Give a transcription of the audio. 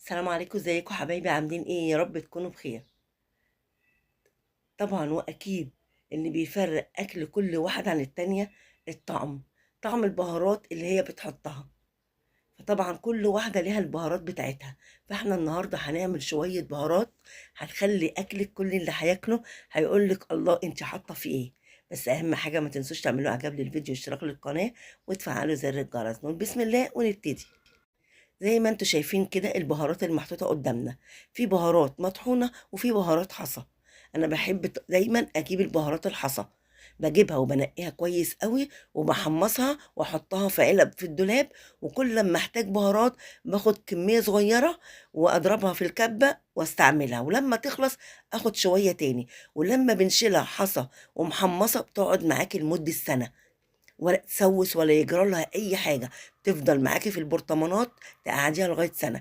السلام عليكم، ازيكم حبايبي؟ عاملين ايه؟ يا رب تكونوا بخير. طبعا واكيد اللي بيفرق اكل كل واحدة عن التانية الطعم، طعم البهارات اللي هي بتحطها. فطبعا كل واحدة ليها البهارات بتاعتها. فاحنا النهاردة هنعمل شوية بهارات هتخلي اكلك كل اللي هياكله هيقولك الله انت حاطة في ايه. بس اهم حاجة ما تنسوش تعملوا اعجاب للفيديو واشتراك للقناة وتفعلوا زر الجرس. نقول بسم الله ونبتدي. زي ما انتوا شايفين كده البهارات المحطوطة قدامنا، في بهارات مطحونة وفي بهارات حصى. انا بحب دايما اجيب البهارات الحصى، بجيبها وبنقيها كويس قوي وبحمصها واحطها في علب في الدولاب، وكل لما احتاج بهارات باخد كمية صغيرة واضربها في الكبة واستعملها، ولما تخلص اخد شوية تاني. ولما بنشيلها حصى ومحمصة بتقعد معاكي لمدة سنة، ولا تسوس ولا يجرى لها اي حاجة، تفضل معاكي في البرطمانات تقعديها لغاية سنة.